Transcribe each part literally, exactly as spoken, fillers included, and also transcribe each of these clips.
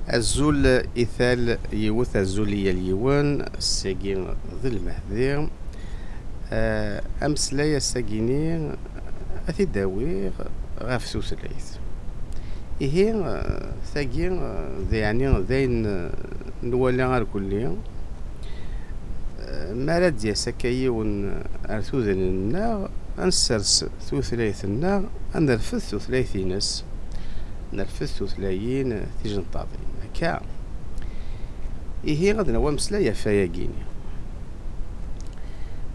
Azul i tal yiwet, azul i yal yiwen, ass-agi d Lmehdi. Eh, ameslay ass-agi-ni ad t-id-awiɣ ɣef tutlayt. Ihi, eh, tagi, eh, d, yeɛni d ayen, eh, nwala arkelli. Eh, mi ara d-yas akka yiwen ar tudrin-nneɣ, ad nessers tutlayt-nneɣ, ad nerfed tutlayt-ines, nerfed tutlayin tijenṭaḍin. Akka. Ihi, ad nawi ameslay ɣef wayagi-ni.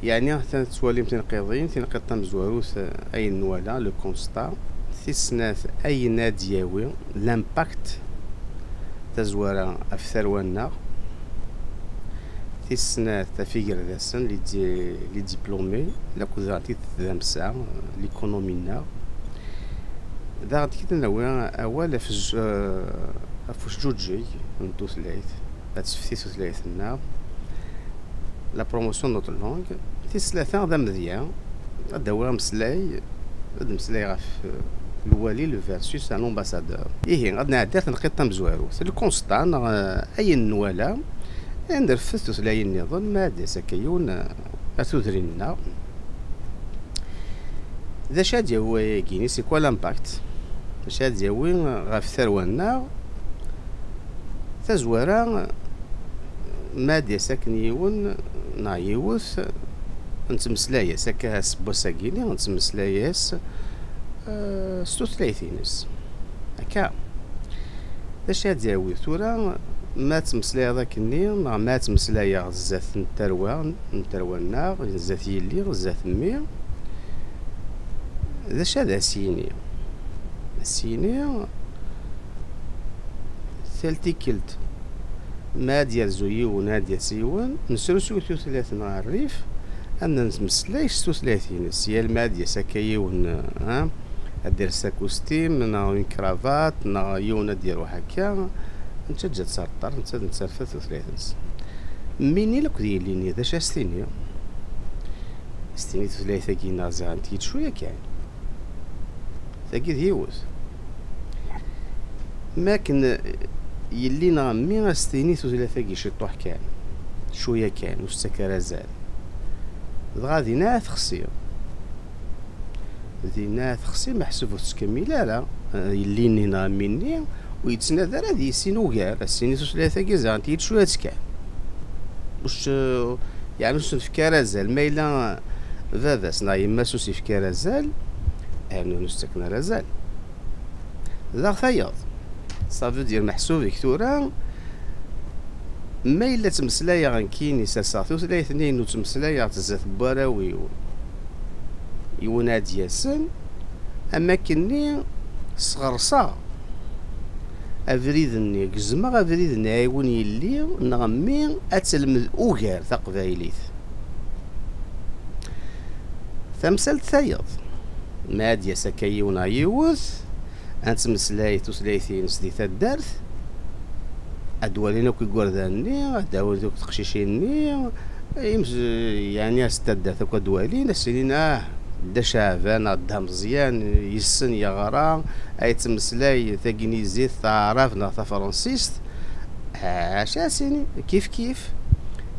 Yeɛni, atan tettwalim tinqiḍin, tinqiḍt tamezwarut, eh, ayen nwala, le constat. Tis snat, ayen ad d-yawi, l'impact, tazwara ɣef tarwa-nneɣ. Tis snat, ɣef igerdasen, les di-, les diplômés, lakked daɣen tadamsa, l'économie-nneɣ. Daɣen, ad nawi awal ɣef z-, eh, ɣef ujeǧǧig n tutlayt, ad tefti tutlayt-nneɣ, la promotion de notre langue. Tis tlata d amedya, ad d-awiɣ ameslay, ad d-meslay ɣef, eh, lwali, le versus un ambassadeur. Ihi, ad nɛeddi ar tenqiḍt tamezwarut. Le constat, neɣ, eh, ayen nwala, ad nerfed tutlayin nniḍen, ma ad d-yas akka yiwen, eh, ar tudrin-nneɣ. D acu ad d-yawi wayagi-ni? C'est quoi l'impact? D acu ad d-yawi ɣef tarwa-nneɣ? Tazwara, ma ad d-yas akken yiwen neɣ yiwet, nettmeslay-as akka aseggas-agi-ni, nettmeslay-as, eh, s tutlayt-ines. Akka. D acu ad d-yawi tura, ma ad tmeslayeḍ akkenni, neɣ ma ad tmeslayeɣ zdat n tarwa, n tarwa-nneɣ, zdat yelli, zdat mmi? D acu ad as-yini? Ad as-yini, tal tikkelt, ma ad yerzu yiwen, ad d-yas yiwen, nesrusuy tutlayt-nneɣ ɣer rrif, ad nettmeslay s tutlayt-ines. Yal ma ad d-yas akka yiwen, ha, ad d-ires akustim, neɣ une cravate, neɣ yiwen ad d-iruḥ akka, nettaǧǧa-t s areṭṭal, netta ad nettarfad tutlayt-nnes. Mmi-nni akked yelli-nni, d acu ad as-tini? Ad as-tini tutlayt-agi-nneɣ ziɣen tgi-d cwiya kan. Tagi d yiwet. Mi akken yelli neɣ mmi ad s-tini tutlayt-agi ciṭuḥ kan, cwiya kan, ur s-ttak ara azal. Dɣa dinna ad texsi. Dinna ad texsi, meḥsub ur tettkemmil ara, eh, yelli-nni neɣ mmi-nni, ur yettnadi ara ad yissin ugar, ad s-tini tutlayt-agi ziɣen tgi-d cwiya kan. Ur s-, yeɛni ur s-nefki ara azal. Ma yella baba-s neɣ yemma-s ur s-yefki ara azal, rnu ur s-ttaken ara azal. Daɣ tayeḍ. Ça veut dire, meḥsub-ik tura, ma yella ttmeslayeɣ nekkini, serseɣ tutlayt-nni inu ttmeslayeɣ-tt zdat n warraw-iw, yiwen ad d-yasen, am akkenni sɣerseɣ abrid-nni, gezmeɣ abrid-nni, ɛiwen yelli neɣ mmi ad telmed ugar taqbaylit. Tamsalt tayeḍ, ma ad d-yas akka yiwen neɣ yiwet, ad nettmeslay tutlayt-ines di taddart, ad d-walin akk igerdan-nni, ad d-awin akk teqcicin-nni, imes-, yeɛni, as taddart akk ad d-walin, ad s-inin, ah, Dda Caɛban, ah, Dda Meẓyan, yessen, yeɣra, ay yettmeslay tagnizit, taɛrabt neɣ tafransist. Acu ad s-inin? Kif kif.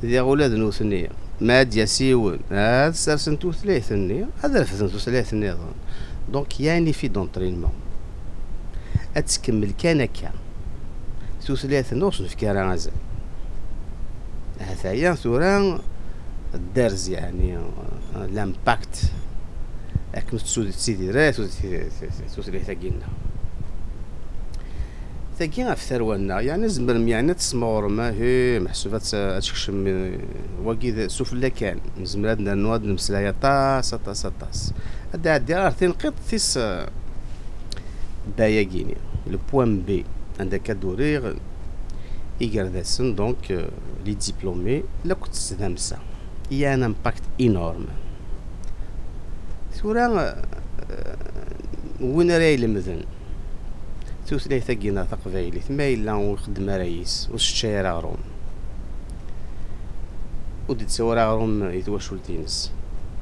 Diɣ ula d nutni, ma ad d-yas yiwen, ad sersen tutlayt-nni, ad refden tutlayt nniḍen. Donc, il y a un effet d'entraînement. Ad tkemmel kan akka. Tutlayt-nni ur s-nefki ara azal. Ahat aya tura dderz, yeɛni, l'impact. Akken ur tettu-, tettidir ara tut-, tutlayt-agi-nneɣ. Tagi ɣef tarwa-nneɣ, yeɛni tzemrem, yeɛni, ad tesmeɣrem, ahi, meḥsub ad tt-, ad tekcem, eh, wagi d sufella kan. Nezmer ad nernu ad nemmeslay aṭas, aṭas, aṭas. Ad d-ɛeddiɣ ɣer tinqiḍt tis, eh, B-agi-ni, le point B, anda akka d-uriɣ igerdasen, donc, euh, les diplômés, lakked tdamsa. Il y a un impact énorme. Tura, euh, win ara ilemden tutlayt-agi neɣ taqbaylit, ma yella ur ixeddem ara yis, ur seččay ara aɣrum, ur d-yettawi ara aɣrum i twacult-ines,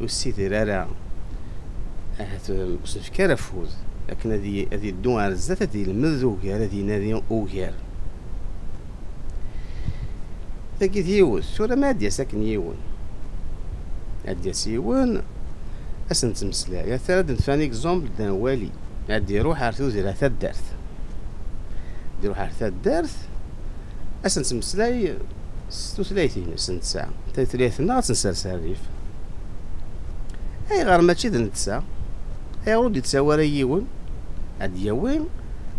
ur ssidir ara, ahat, ur s-nefk ara afud akken ad y-, ad yeddu ar zdat, ad yelmed ugar, ad inadi ugar. Tagi d yiwet, tura ma ad d-yas akken yiwen. Ad d-yas yiwen, ad s-nettmeslay. Ata ad d-nefk un exemple d'un wali. Ad d-iruḥ ar tudra taddart. Ad d-iruḥ ar taddart, ad s-nettmeslay s tutlayt-ines netta. Tutlayt-nneɣ ad tt-nsers rrif. Ayɣer mačči d netta? Ayɣer ur d-yettawi ara yiwen? Ad d-yawi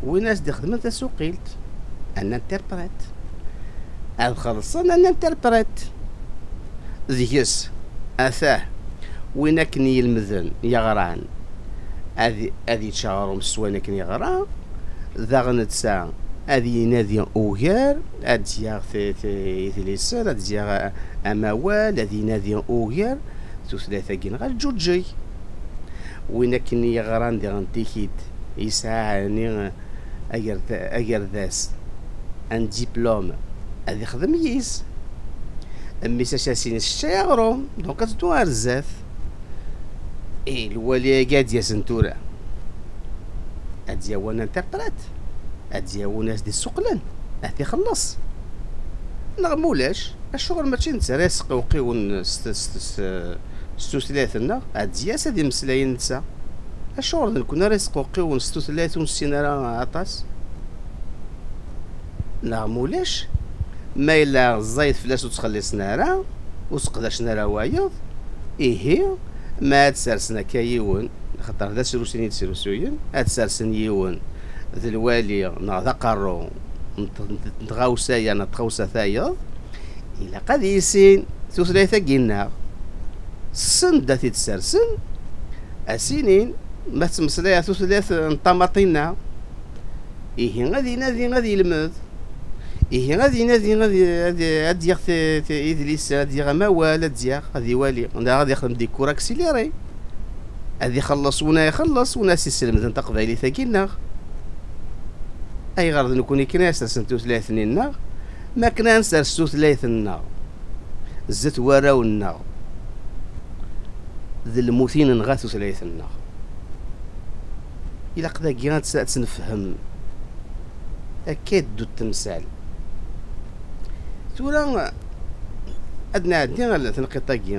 win as-d-ixedmen tasuqilt, un interprète. Ad xellṣen un interprète. Deg-s, atah, win akken yelmden, yeɣran, ad, ad yečč aɣrum s wayen akken yeɣra, daɣen netta ad yinadi ugar, ad d-yaɣ ti-, ti-, idlisen, ad d-yaɣ a-, amawal, ad yinadi ugar, tutlayt-agi-nneɣ ad tǧuǧǧeg. Win akken i yeɣran diɣen tikit, yesɛa ɛni agerd-, agerdas, un diplôme, ad ixdem yis. Mmi-s asasin yesseččay aɣrum, donc ad teddu ar zdat. I lwali-agi ad d-yasen tura, ad d-yawi un interprète, ad d-yawi win as-d-issuqlen, ad t-ixelleṣ. Neɣ ma ulac, acuɣer mačči netta ara yesqewqiwen s, s, s, s tutlayt-nneɣ, ad d-yas ad imeslay netta? Acuɣer d nekkni ara yesqewqiwen s tutlayt ur nessin ara aṭas? Neɣ ma ulac, ma yella ẓẓayet fell-as ur ttxelliṣen ara, ur seqdacen ara wayeḍ, ihi ma ad sersen akka yiwen, axaṭer d asrusin i d-srusuyen, ad sersen yiwen d lwali neɣ d aqerru n t-, n t-, n tɣawsa-ya neɣ n tɣawsa tayeḍ, ilaq ad yissin tutlayt-agi-nneɣ. Send ad t-id-sersen, ad s-inin ma tettmeslayeḍ tutlayt n tamaṭi-nneɣ, ihi ad inadi ad yelmed. Ihi ad inadi ad, ad, ad yaɣ ti-, ti-, idlisen, ad yaɣ amawal, ad yaɣ, ad iwali, neɣ ad ixdem des cours accélérés. Ad ixelleṣ win ay ixelleṣ, win as-isselmden taqbaylit-agi-nneɣ. Ayɣer d nekkni kan ay sersen tutlayt-nni-nneɣ? Ma akken ad nsers tutlayt-nneɣ zdat warraw-nneɣ, d lmut i nenɣa tutlayt-nneɣ. Ilaq dagi ad tt-, ad tt-nefhem. Akka i d-teddu temsal. Tura ad nɛeddi ar tenqiḍt-agi,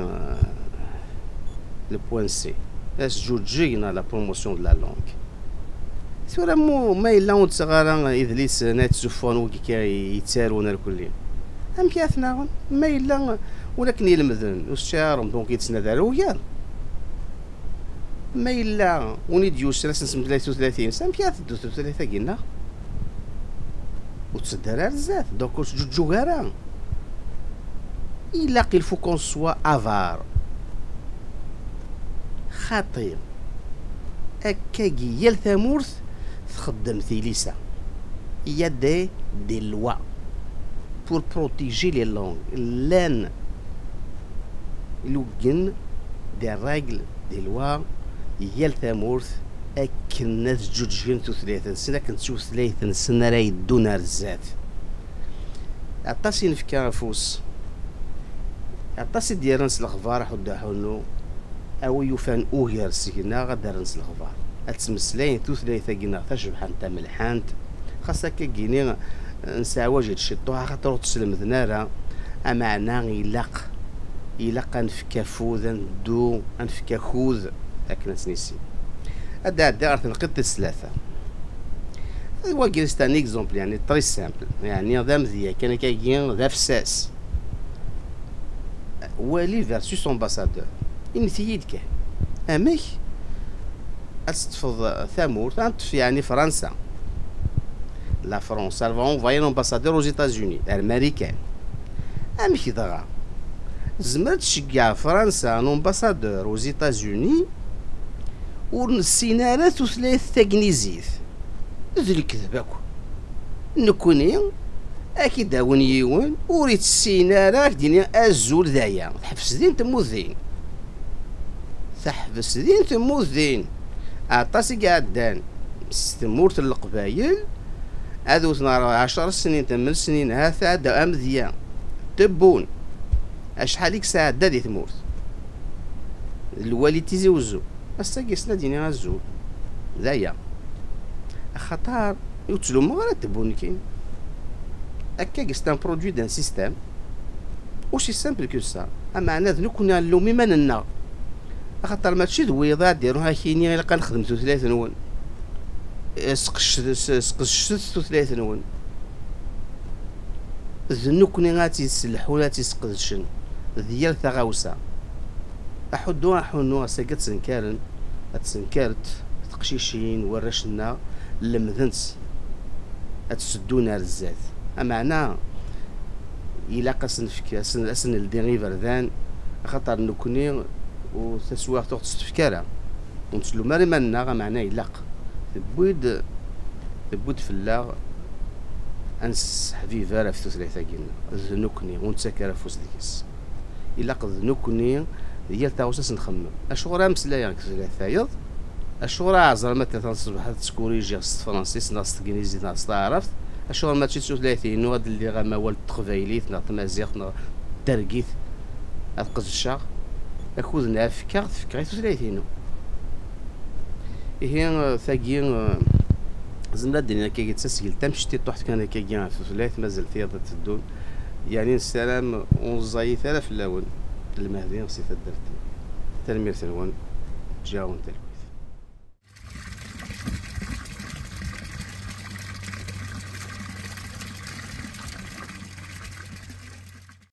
le point C, asǧuǧǧeg neɣ la promotion de la langue. Tura mu, ma yella ur d-ttaɣ ara idlisen ay ttsuffɣen wigi kan yettarun irkelli, amek ara ten-aɣen? Ma yella ur akken ilemden ur seččay ara, donc yettnadi ara ugar. Ma yella win i d-yusan ad s-nesmeslay tutlayt-ines, amek ara teddu tutlayt-agi-nneɣ? Ur tetteddu ara ar zdat, donc ur teǧǧuǧǧug ara. Ilaq, il faut qu'on soit avare. Xaṭi, akkagi yal tamurt txeddem tilisa. Il y a des, des lois pour protéger les langues. Llan iluggen, des règles, des lois, yal tamurt akken ad ǧǧuǧgen tutlayt-nsen, akken d tutlayt-nsen ara yeddun ar zdat. Aṭas i nefka afus, aṭas i d-yerran s lexbar, aḥuddu aḥunnu, a wi yufan ugar seg-neɣ ad d-rren s lexbar, ad ttmeslayen tutlayt-agi-nneɣ tacebḥant tamelḥant, xas akka gini nseɛwaǧ-itt ciṭuḥ, axaṭer ur tt-slemden ara. Ameɛna ilaq, ilaq ad nefk afud, ad neddu, ad nefk akud akken ad tt-nissin. Ad d-ɛeddi ɣer tenqiḍt tis tlata. Wagi c'est un exemple, yeɛni, très simple, yeɛni d amedya kan akkagi, d afessas. Wali versus ambassadeur. Init-iyi-d kan, amek ad teṭṭfeḍ tamurt, ad neṭṭef yeɛni Fransa, la France, elle va envoyer un ambassadeur aux États-Unis, ar Marikan. Amek dɣa tzemmer ad tceggeɛ Fransa un ambassadeur aux États-Unis ur nessin ara tutlayt tagnizit? D lekdeb akk. Nekkni, ad k-id-awin yiwen ur itessin ara, ad k-d-yini azul d aya. Teḥbes din, temmut din. Teḥbes din, temmut din. Aṭas i iɛeddan s tmurt n Leqbayel, ad wten ar ɛecṛ snin, tmen snin, ha tɛedda amedya. Tebbun. Acḥal i yesɛedda di tmurt? Lwali Tizi Wezzu. Ass-agi ssna ad yini azul. D aya. Axaṭer ur ttlumeɣ ara Tebbu nekkin. Akka, c'est un produit d'un système. Aussi simple que ça. Ameɛna d nekkni ad nlum iman-nneɣ. Axaṭer mačči d wiyaḍ ad d-irun ad ak-yini ilaq ad nexdem tutlayt-nwen. Eh, sqec-, s-, sqedcet tutlayt-nwen. D nekkni ad tt-yesselḥun, ad tt-yesqedcen. D yal taɣawsa. Aḥuddu, aḥunnu, ass-agi ad ttenkaren, ad ttenkart teqcicin, warrac-nneɣ, lemdent, ad tteddun ar zdat. Ameɛna, ilaq ad sen-nefk, ad sen-, ad sen-neldi iberdan, axaṭer nekkni, u taswiɛt ur ɣ-tt-tefk ara. Ur nettlum ara iman-nneɣ, ameɛna ilaq. Tewwi-d, tewwi-d fell-aɣ ad nesseḥbiber ɣef tutlayt-agi-nneɣ. D nekkni, ur nettak ara afus deg-s. Ilaq d nekkni, d yal taɣawsa ad s-nxemmem. Acuɣer ara meslayeɣ deg tutlayt tayeḍ? Acuɣer ara ɛezreɣ ma tlata n ṣṣbeḥ ad ttkurijiɣ s tefransist neɣ s teglizit neɣ s taɛrabt? Acuɣer mačči d tutlayt-inu ad d-lliɣ amawal n teqbaylit neɣ tmaziɣt neɣ targit ad qedceɣ? Akud n afk-, ad t-fkeɣ i tutlayt-inu. Ihi, eh, tagi, eh, zemreɣ ad d-iniɣ akkagi d tasgilt tamectiṭuḥt kan akkagi ɣef tutlayt, mazal tiyaḍ ad teddun. Yeɛni nessaram ur nẓayit ara fell-awen. Lmehdi si taddart-nni. Tanemmirt-nwen. Ǧǧiɣ-awen talwit.